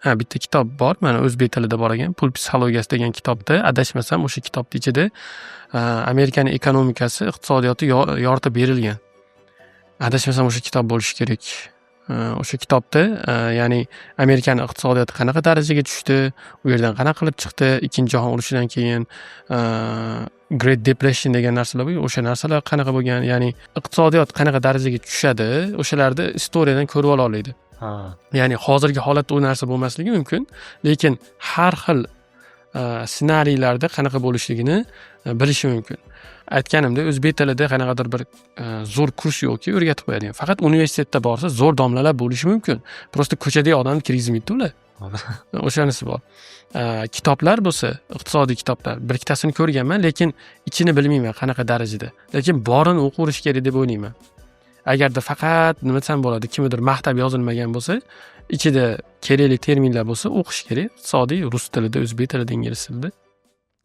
Ha, bitta kitob bor, mana, o'zbek tilida bor ekan, "Pul psixologiyasi" degan kitobda, adashmasam, o'sha kitobni ichida Amerikani ekonomikasi, iqtisodiyoti yoritib berilgan. Adashmasam, o'sha kitob bo'lishi kerak. O'sha kitobda, ya'ni Amerikani iqtisodiyoti qanaqa darajaga tushdi, u yerdan qanaqa qilib chiqdi, Ikkinchi jahon urushidan keyin Great Depression degan narsalar bo'lgan, o'sha narsalar qanaqa bo'lgan, ya'ni iqtisodiyot qanaqa darajaga tushadi, o'shalarni история dan ko'rib ola oladi. Ya'ni hozirgi holatda u narsa bo'lmasligi mumkin, lekin har xil ssenariylarda qanaqa bo'lishligini bilishi mumkin. Aytganimdek, o'zbek tilida qanaqadir bir zo'r kurs yo'qki, o'rgatib qo'yadigan. Faqat universitetda borsa, zo'r domlalar bo'lishi mumkin. Просто ko'chadagi odamni kirgizmaydi ular. O'shanisi bor. Kitoblar bo'lsa, iqtisodiy kitoblar, bir ikkitasini ko'rganman, lekin ichini bilmayman qanaqa darajada. Lekin borini o'qiverish kerak deb o'ylayman. Agarda faqat, nima desam bo'ladi, kimnidir maqtab yozilmagan bo'lsa, ichida kerakli terminlar bo'lsa, o'qish kerak. Iqtisodiy, rus tilida, o'zbek tilida, ingliz tilida.